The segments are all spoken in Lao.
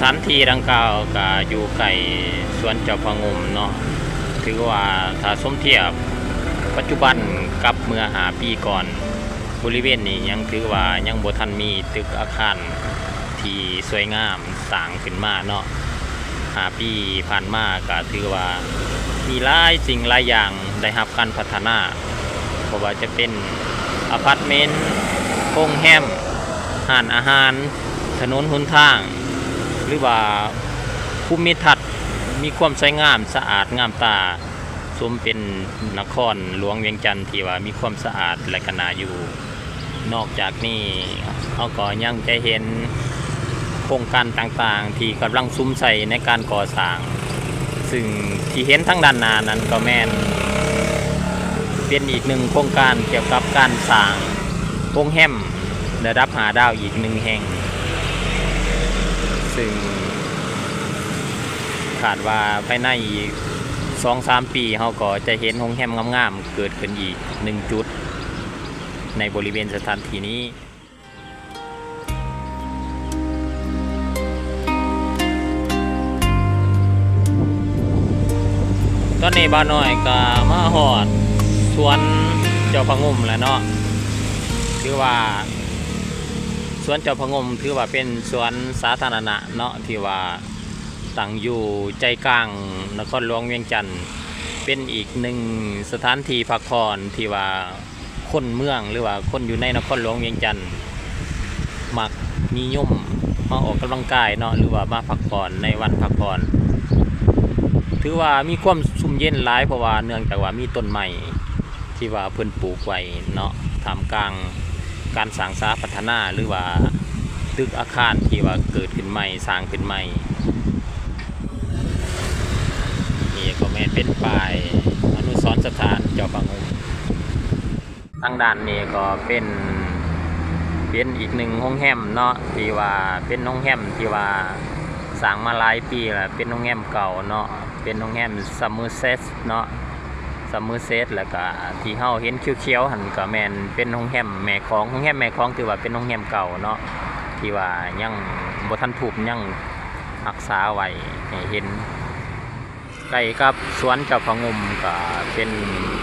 ສະຖານທີ່ດັ່ງກ່າວກໍຢູ່ໃກ້ສວນເຈົ້າພະງົມເນາະ, ຖືວ່າຖ້າສົມທຽບປັດຈຸບັນກັບເມື່ອຫ້າປີກ່ອນ, ບໍລິເວນນີ້ຍັງຖືວ່າຍັງບໍ່ທັນມີຕຶກອາຄານທີ່ສວຍງາມສ້າງຂຶ້ນມາເນາະ. ຫ້າປີຜ່ານມາກໍຖືວ່າມີຫຼາຍສິ່ງຫຼາຍຢ່າງໄດ້ຮັບການພັດທະນາ, ບໍ່ວ່າຈະເປັນອາພາດເມັນ, ໂຮງແຮມ, ຮ້ານອາຫານ, ຖະໜົນຫົນທາງ ຫຼືວ່າພູມິທັດມີຄວາມສວຍງາມສະອາດງາມຕາ, ສົມເປັນນະຄອນຫຼວງວຽງຈັນທີ່ວ່າມີຄວາມສະອາດ ແລະ ກໍໜ້າຢູ່. ນອກຈາກນີ້ ເຮົາກໍຍັງຈະເຫັນໂຄງການຕ່າງໆທີ່ກຳລັງສຸມໃສ່ໃນການກໍ່ສ້າງ, ຊຶ່ງທີ່ເຫັນທາງດ້ານໜ້ານັ້ນກໍແມ່ນເປັນອີກໜຶ່ງໂຄງການກ່ຽວກັບການສ້າງໂຮງແຮມລະດັບຫ້າດາວອີກໜຶ່ງແຫ່ງ, ຊຶ່ງຄາດວ່າພາຍໃນອີກສອງສາມປີ ເຮົາກໍຈະເຫັນໂຮງແຮມງາມໆເກີດຂຶ້ນອີກໜຶ່ງຈຸດ ໃນບໍລິເວນສະຖານທີ່ນີ້. ຕອນນີ້ບ່າວນ້ອຍກໍມາຮອດສວນເຈົ້າພະງົມແລ້ວເນາະ. ຖືວ່າສວນເຈົ້າພະງົມຖືວ່າເປັນສວນສາທາລະນະເນາະ ທີ່ວ່າຕັ້ງຢູ່ໃຈກາງນະຄອນຫຼວງວຽງຈັນ, ເປັນອີກໜຶ່ງສະຖານທີ່ພັກຜ່ອນທີ່ວ່າ ຄົນເມືອງ ຫຼືວ່າຄົນຢູ່ໃນນະຄອນຫຼວງວຽງຈັນ ມັກນິຍົມມາອອກກຳລັງກາຍເນາະ ຫຼືວ່າມາພັກຜ່ອນໃນວັນພັກຜ່ອນ. ຖືວ່າມີຄວາມຊຸ່ມເຢັນຫຼາຍ ເພາະວ່າເນື່ອງຈາກວ່າມີຕົ້ນໄມ້ທີ່ວ່າເພິ່ນປູກໄວ້ເນາະ ທ່າມກາງການສ້າງສາພັດທະນາ ຫຼືວ່າຕຶກອາຄານທີ່ວ່າເກີດຂຶ້ນໃໝ່ ສ້າງຂຶ້ນໃໝ່. ນີ້ກໍແມ່ນເປັນປ້າຍອະນຸສອນສະຖານເຈົ້າພະງົມ. ທາງດ້ານນີ້ກໍເປັນ ເປັນອີກໜຶ່ງໂຮງແຮມເນາະ ທີ່ວ່າເປັນໂຮງແຮມທີ່ວ່າສ້າງມາຫຼາຍປີແລ້ວ, ເປັນໂຮງແຮມເກົ່າເນາະ, ເປັນໂຮງແຮມ Somerset ເນາະ Somerset. ແລ້ວກະທີ່ເຮົາເຫັນຂຽວໆຫັ້ນ ກໍແມ່ນເປັນໂຮງແຮມແມ່ຂອງ, ໂຮງແຮມແມ່ຂອງຖືວ່າເປັນໂຮງແຮມເກົ່າເນາະ ທີ່ວ່າຍັງບໍ່ທັນທຸບ, ຍັງຮັກສາໄວ້ໃຫ້ເຫັນ. ໃກ້ກັບສວນເຈົ້າພະງົມ ກໍເປັນ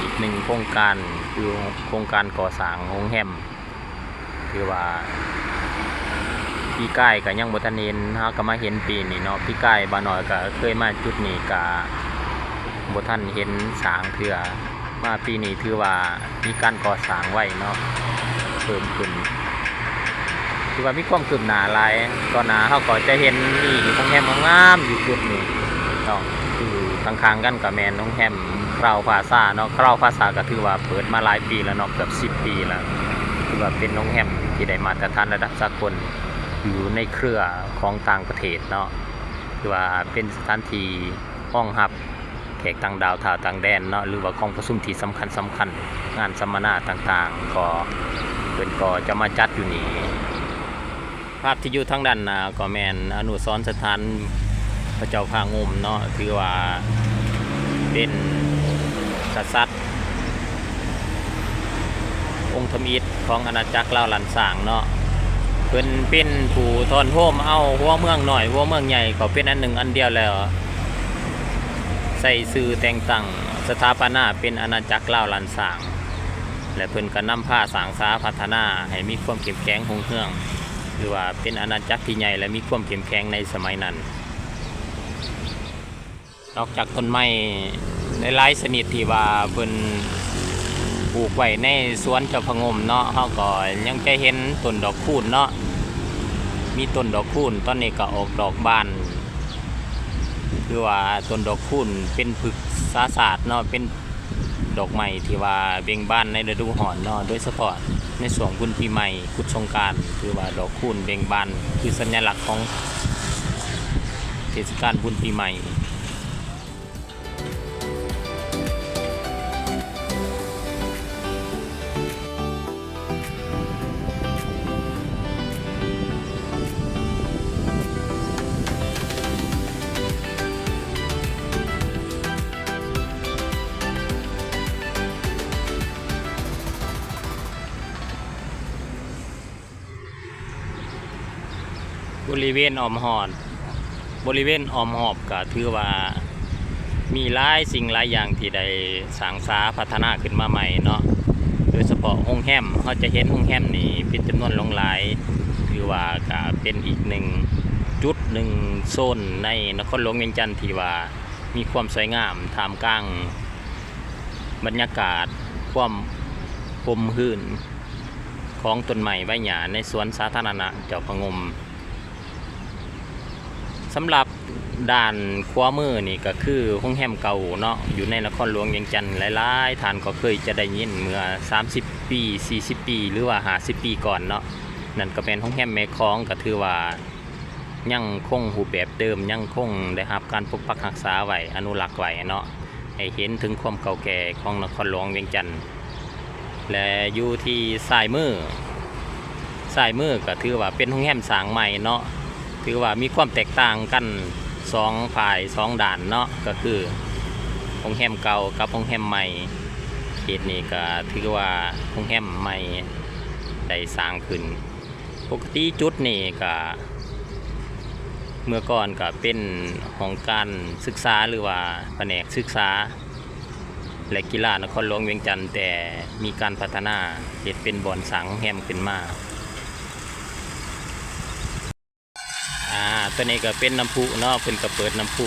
ອີກໜຶ່ງໂຄງການ ຄືໂຄງການກໍ່ສ້າງໂຮງແຮມ ຖືວ່າປີກາຍກໍຍັງບໍ່ທັນເຫັນ, ເຮົາກໍມາເຫັນປີນີ້ເນາະ. ປີກາຍບ່າວນ້ອຍກໍເຄີຍມາຈຸດນີ້ ກໍບໍ່ທັນເຫັນສ້າງເທື່ອ, ມາປີນີ້ຖືວ່າ ມີການກໍ່ສ້າງໄວເນາະ ເພີ່ມຂຶ້ນ ຖືວ່າມີຄວາມຄືບໜ້າຫຼາຍ. ຕໍ່ໜ້າເຮົາກໍຈະເຫັນມີໂຮງແຮມງາມໆຢູ່ຈຸດນີ້ເນາະ, ຢູ່ຂ້າງໆກັນກໍແມ່ນໂຮງແຮມ Crowne Plaza ເນາະ. Crowne Plaza ກໍຖືວ່າເປີດມາຫຼາຍປີແລ້ວເນາະ ເກືອບສິບປີແລ້ວ, ຖືວ່າເປັນໂຮງແຮມທີ່ໄດ້ມາດຕະຖານລະດັບສາກົນ ຢູ່ໃນເຄືອຂອງຕ່າງປະເທດເນາະ, ຖືວ່າເປັນສະຖານທີ່ຮອງຮັບ ແຂກຕ່າງດ້າວ ຊາວຕ່າງແດນເນາະ ຫຼືວ່າກອງປະຊຸມທີ່ສຳຄັນໆ ງານສຳມະນາຕ່າງໆ ກໍ ເພິ່ນກໍຈະມາຈັດຢູ່ນີ້. ພາບທີ່ຢູ່ທາງດ້ານໜ້າກໍແມ່ນອະນຸສອນສະຖານພະເຈົ້າພະງົມເນາະ, ຖືວ່າເປັນກະສັດອົງທຳອິດຂອງອານາຈັກລາວລ້ານຊ້າງເນາະ. ເພິ່ນເປັນຜູ້ທ້ອນໂຮມເອົາຫົວເມືອງນ້ອຍ ຫົວເມືອງໃຫຍ່ ເຂົ້າເປັນອັນໜຶ່ງອັນດຽວແລ້ວ ໃສ່ຊື່ແຕ່ງຕັ້ງສະຖາປະນາເປັນອານາຈັກລາວລ້ານຊ້າງ ແລະ ເພິ່ນກໍນຳພາສ້າງສາພັດທະນາໃຫ້ມີຄວາມເຂັ້ມແຂງຮຸ່ງເຮືອງ ຖືວ່າເປັນອານາຈັກທີ່ໃຫຍ່ ແລະ ມີຄວາມເຂັ້ມແຂງໃນສະໄໝນັ້ນ. ນອກຈາກຕົ້ນໄມ້ຫຼາຍໆຊະນິດທີ່ວ່າເພິ່ນປູກໄວ້ໃນສວນເຈົ້າພະງົມເນາະ, ເຮົາກໍຍັງຈະເຫັນຕົ້ນດອກຄູນເນາະ, ມີຕົ້ນດອກຄູນ ຕອນນີ້ກໍອອກດອກບານ. ຄືວ່າຕົ້ນດອກຄູນເປັນພຶກສາສາດເນາະ, ເປັນດອກໄມ້ທີ່ວ່າເບັ່ງບານໃນລະດູຮ້ອນເນາະ, ໂດຍສະເພາະໃນຊ່ວງບຸນປີໃໝ່ ກຸດສົງການ ຄືວ່າດອກຄູນເບັ່ງບານ ຄືສັນຍະລັກຂອງເທດສະການບຸນປີໃໝ່. ບໍລິເວນອ້ອມຮອດ ບໍລິເວນອ້ອມຮອບກໍຖືວ່າມີຫຼາຍສິ່ງຫຼາຍຢ່າງທີ່ໄດ້ສ້າງສາພັດທະນາຂຶ້ນມາໃໝ່ເນາະ, ໂດຍສະເພາະໂຮງແຮມ ເຮົາຈະເຫັນໂຮງແຮມນີ້ເປັນຈຳນວນຫຼວງຫຼາຍ, ຖືວ່າກໍເປັນອີກໜຶ່ງຈຸດ ໜຶ່ງໂຊນໃນນະຄອນຫຼວງວຽງຈັນທີ່ວ່າມີຄວາມສວຍງາມ ທ່າມກາງບັນຍາກາດຄວາມຮົ່ມຮືນຂອງຕົ້ນໄມ້ໃບຫຍ້າໃນສວນສາທາລະນະເຈົ້າພະງົມ. ສຳລັບດ້ານຂວາມືນີ້ກໍຄືໂຮງແຮມເກົ່າເນາະ, ຢູ່ໃນນະຄອນຫຼວງວຽງຈັນ ຫຼາຍໆທ່ານກໍເຄີຍຈະໄດ້ຍິນເມື່ອສາມສິບປີ ສີ່ສິບປີ ຫຼືວ່າຫ້າສິບປີກ່ອນເນາະ, ນັ້ນກໍແມ່ນໂຮງແຮມແມ່ຂອງ, ກໍຖືວ່າຍັງຄົງຮູບແບບເດີມ, ຍັງຄົງໄດ້ຮັບການປົກປັກຮັກສາໄວ້, ອະນຸລັກໄວ້ເນາະ. ໃຫ້ເຫັນເຖິງຄວາມເກົ່າແກ່ຂອງນະຄອນຫຼວງວຽງຈັນ ແລະ ຢູ່ທີ່ຊ້າຍມື, ຊ້າຍມືກໍຖືວ່າເປັນໂຮງແຮມສ້າງໃໝ່ເນາະ, ຖືວ່າມີຄວາມແຕກຕ່າງກັນສອງຝ່າຍສອງດ້ານເນາະ, ກໍຄືໂຮງແຮມເກົ່າກັບໂຮງແຮມໃໝ່. ເຂດນີ້ກໍຖືວ່າໂຮງແຮມໃໝ່ໄດ້ສ້າງຂຶ້ນ. ປົກກະຕິຈຸດນີ້ກະ ເມື່ອກ່ອນກະເປັນຫ້ອງການສຶກສາ ຫຼືວ່າພະແນກສຶກສາ ແລະ ກິລານະຄອນຫຼວງວຽງຈັນ, ແຕ່ມີການພັດທະນາເຮັດເປັນບ່ອນສ້າງໂຮງແຮມຂຶ້ນມາ. ອາ ຕົວນີ້ກະເປັນນ້ຳພຸເນາະ, ເພິ່ນກະເປີດນ້ຳພຸ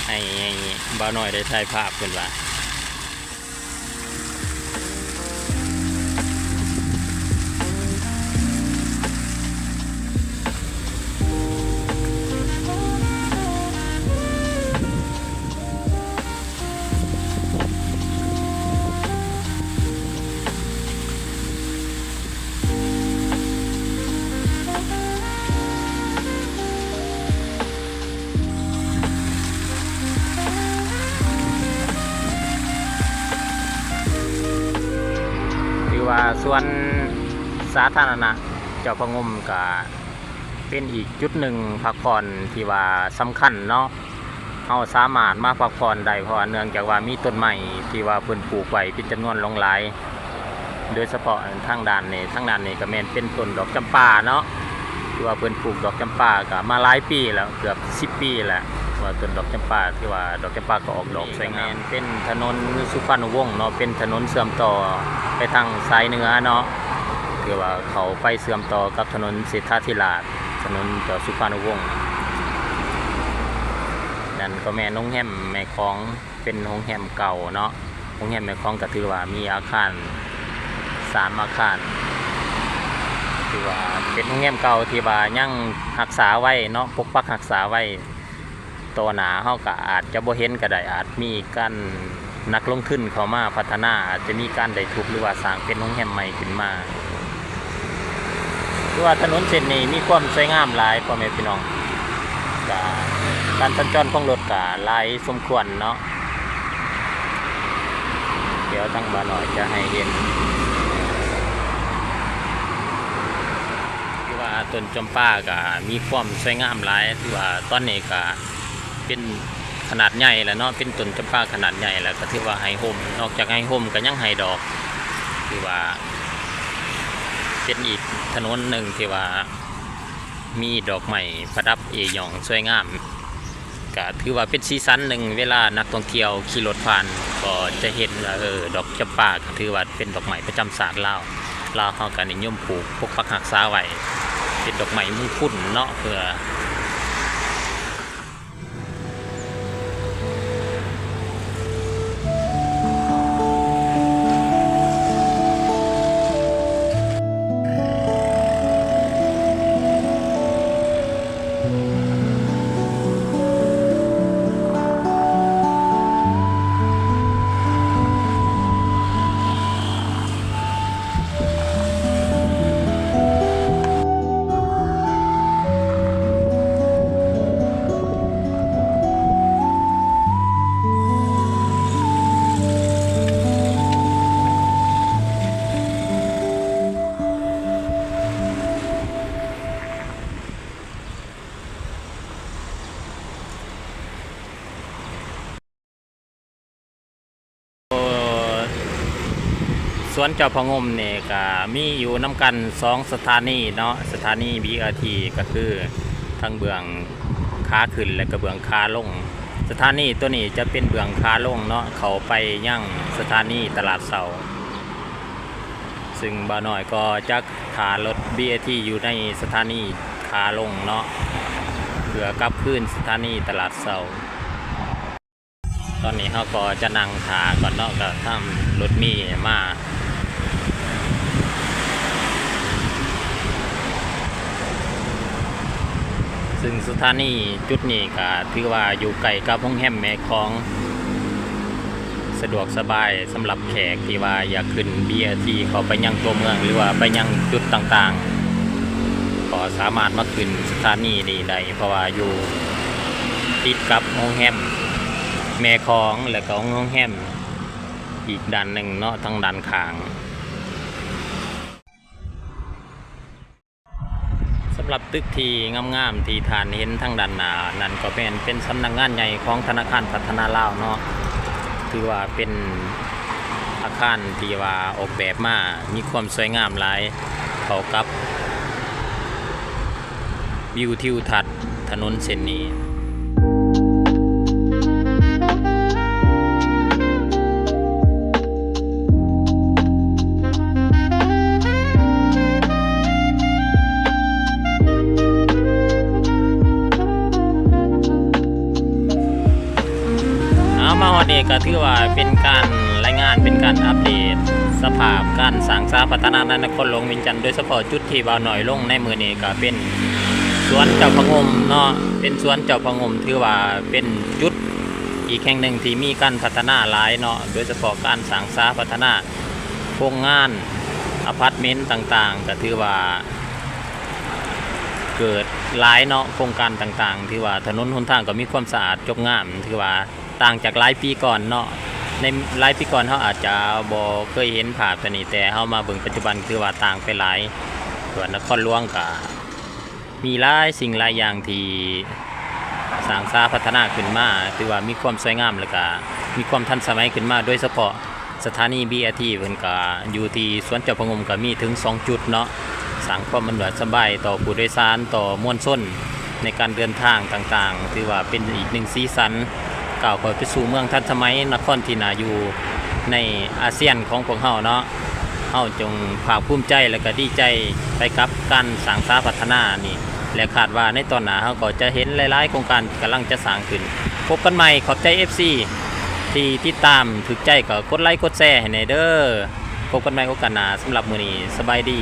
ໃຫ້ ໃຫ້ບ່າວນ້ອຍໄດ້ຖ່າຍພາບເພິ່ນວ່າ. ຖືວ່າສວນສາທາລະນະເຈົ້າພະງົມກະເປັນອີກຈຸດໜຶ່ງພັກຜ່ອນທີ່ວ່າສຳຄັນເນາະ. ເຮົາສາມາດມາພັກຜ່ອນໄດ້ ເພາະວ່າເນື່ອງຈາກວ່າມີຕົ້ນໄມ້ທີ່ວ່າເພິ່ນປູກໄວ້ເປັນຈຳນວນຫຼວງຫຼາຍ, ໂດຍສະເພາະທາງດ້ານນີ້, ທາງດ້ານນີ້ກໍແມ່ນເປັນຕົ້ນດອກຈຳປາເນາະ, ທີ່ວ່າເພິ່ນປູກດອກຈຳປາກໍມາຫຼາຍປີແລ້ວ, ເກືອບສິບປີແລ້ວ, ວ່າຕົ້ນດອກຈຳປາ, ຖືວ່າດອກຈຳປາກໍອອກດອກສວຍງາມ. ເປັນຖະໜົນສຸພານຸວົງເນາະ, ເປັນຖະໜົນເຊື່ອມຕໍ່ໄປທາງສາຍເໜືອເນາະ, ຖືວ່າເຂົ້າໄປເຊື່ອມຕໍ່ກັບຖະໜົນເສດຖາທິລາດ, ຖະໜົນເຈົ້າສຸພານຸວົງ. ນັ້ນກໍແມ່ນໂຮງແຮມແມ່ຂອງ, ເປັນໂຮງແຮມເກົ່າເນາະ. ໂຮງແຮມແມ່ຂອງກໍຖືວ່າມີອາຄານສາມອາຄານ, ຖືວ່າເປັນໂຮງແຮມເກົ່າທີ່ວ່າຍັງຮັກສາໄວ້ເນາະ, ປົກປັກຮັກສາໄວ້. ຕໍ່ໜ້າເຮົາກໍອາດຈະບໍ່ເຫັນກໍໄດ້, ອາດມີການ ນັກລົງທຶນເຂົ້າມາພັດທະນາ, ອາດຈະມີການໄດ້ທຸບ ຫຼືວ່າສ້າງເປັນໂຮງແຮມໃໝ່ຂຶ້ນມາ. ຖືວ່າຖະໜົນເສັ້ນນີ້ມີຄວາມສວຍງາມຫຼາຍ ພໍ່ແມ່ພີ່ນ້ອງ, ກະການສັນຈອນຂອງລົດກະຫຼາຍສົມຄວນເນາະ. ດຽວທາງບ່າວນ້ອຍຈະໃຫ້ເຫັນ, ຖືວ່າຕົ້ນຈຳປາກະມີຄວາມສວຍງາມຫຼາຍ, ຖືວ່າຕອນນີ້ກະ ເປັນຂະໜາດໃຫຍ່ແລ້ວເນາະ, ເປັນຕົ້ນຈຳປາຂະໜາດໃຫຍ່ແລ້ວ ກໍຖືວ່າໃຫ້ຮົ່ມ, ນອກຈາກໃຫ້ຮົ່ມກໍຍັງໃຫ້ດອກ, ຖືວ່າເປັນອີກຖະໜົນໜຶ່ງທີ່ວ່າມີດອກໄມ້ປະດັບເອ້ຍ້ອງສວຍງາມ, ກໍຖືວ່າເປັນສີສັນໜຶ່ງ ເວລານັກທ່ອງທ່ຽວຂີ່ລົດຜ່ານ ກໍຈະເຫັນວ່າ ເອີ ດອກຈຳປາ ກໍຖືວ່າເປັນດອກໄມ້ປະຈຳຊາດລາວ, ລາວເຮົາກໍນິຍົມປູກປົກປັກຮັກສາໄວ້ ເປັນດອກໄມ້ມຸງຄຸນເນາະ ເພື່ອ ສວນເຈົ້າພະງົມນີ້ກະມີຢູ່ນຳກັນສອງສະຖານີເນາະ, ສະຖານີ ບີ ອາ ທີ ກະຄືທາງເບື້ອງ ຂາຂຶ້ນ ແລະກະເບື້ອງຂາລົງ. ສະຖານີໂຕນີ້ຈະເປັນເບື້ອງຂາລົງເນາະ ເຂົ້າໄປຍັງສະຖານີຕະຫຼາດເຊົ້າ. ຊຶ່ງບ່າວນ້ອຍກໍຈະຖ້າລົດ ບີເອທີ ຢູ່ໃນສະຖານີຂາລົງເນາະ ເພື່ອກັບຄືນສະຖານີຕະຫຼາດເຊົ້າ. ຕອນນີ້ເຮົາກໍຈະນັ່ງຖ້າກ່ອນເນາະ ກໍຖ້າລົດເມມາ. ຊຶ່ງສະຖານີຈຸດນີ້ກໍຖືວ່າຢູ່ໃກ້ກັບໂຮງແຮມແມ່ຂອງ ສະດວກສະບາຍສຳລັບແຂກທີ່ວ່າຢາກຂຶ້ນ ບີເອທີ ເຂົ້າໄປຍັງຕົວເມືອງ ຫຼືວ່າໄປຍັງຈຸດຕ່າງໆ ກໍສາມາດມາຂຶ້ນສະຖານີນີ້ໄດ້ ເພາະວ່າຢູ່ຕິດກັບໂຮງແຮມແມ່ຂອງ ແລະກໍໂຮງແຮມອີກດ້ານໜຶ່ງເນາະ ທາງດ້ານຂ້າງ. ສຳລັບຕຶກທີ່ງາມໆທີ່ທ່ານເຫັນທາງດ້ານໜ້ານັ້ນ ກໍແມ່ນເປັນສຳນັກງານໃຫຍ່ຂອງທະນາຄານພັດທະນາລາວເນາະ. ຖືວ່າເປັນອາຄານທີ່ວ່າອອກແບບມາມີຄວາມສວຍງາມຫຼາຍ ເຂົ້າກັບວິວທິວທັດຖະໜົນເສັ້ນນີ້. ເອົາ ມາຮອດນີ້ກໍຖືວ່າເປັນການລາຍງານ ເປັນການອັບເດດສະພາບການສ້າງສາພັດທະນາໃນນະຄອນຫຼວງວຽງຈັນ ໂດຍສະເພາະຈຸດທີ່ບ່າວນ້ອຍລົງໃນມື້ນີ້ກໍເປັນສວນເຈົ້າພະງົມເນາະ ເປັນສວນເຈົ້າພະງົມ ຖືວ່າເປັນຈຸດ ອີກແຫ່ງໜຶ່ງທີ່ມີການພັດທະນາຫຼາຍເນາະ ໂດຍສະເພາະການສ້າງສາພັດທະນາໂຄງງານອາພາດເມັນຕ່າງໆ ກໍຖືວ່າເກີດຫຼາຍເນາະ ໂຄງການຕ່າງໆ ຖືວ່າຖະໜົນຫົນທາງກໍມີຄວາມສະອາດຈົບງາມ ຖືວ່າຕ່າງຈາກຫຼາຍປີກ່ອນເນາະ. ໃນຫຼາຍປີກ່ອນເຮົາອາດຈະບໍ່ເຄີຍເຫັນພາບຕົວນີ້ ແຕ່ເຮົາມາເບິ່ງປັດຈຸບັນ ຖືວ່າຕ່າງໄປຫຼາຍ ແລະນະຄອນຫຼວງກໍ ມີຫຼາຍສິ່ງຫຼາຍຢ່າງທີ່ສ້າງສາພັດທະນາຂຶ້ນມາ ຖືວ່າມີຄວາມສວຍງາມ ແລະກະມີຄວາມທັນສະໄໝຂຶ້ນມາ ໂດຍສະເພາະສະຖານີ ບີເອທີ ເພິ່ນກະຢູ່ທີ່ສວນເຈົ້າພະງົມ ກະມີເຖິງສອງຈຸດເນາະ ສ້າງຄວາມສະດວກສະບາຍຕໍ່ຜູ້ໂດຍສານ ຕໍ່ມວນຊົນໃນການເດີນທາງຕ່າງໆ ຖືວ່າເປັນອີກໜຶ່ງສີສັນ ກ້າວເຂົ້າໄປສູ່ເມືອງທັນສະໄໝ ນະຄອນທີ່ໜ້າຢູ່ໃນອາຊຽນຂອງພວກເຮົາເນາະ. ເຮົາຈົ່ງພາກພູມໃຈ ແລະກະດີໃຈໄປກັບການສ້າງສາພັດທະນານີ້ ແລະຄາດວ່າໃນຕອນໜ້າເຮົາກໍຈະເຫັນຫຼາຍໆໂຄງການກຳລັງຈະສ້າງຂຶ້ນ. ພົບກັນໃໝ່ ຂອບໃຈເອັຟຊີທີ່ຕິດຕາມ ຖືກໃຈກໍກົດໄລກົດແຊໃຫ້ແດ່ເດີ້. ພົບກັນໃໝ່ໂອກາດໜ້າ ສຳລັບມື້ນີ້ ສະບາຍດີ.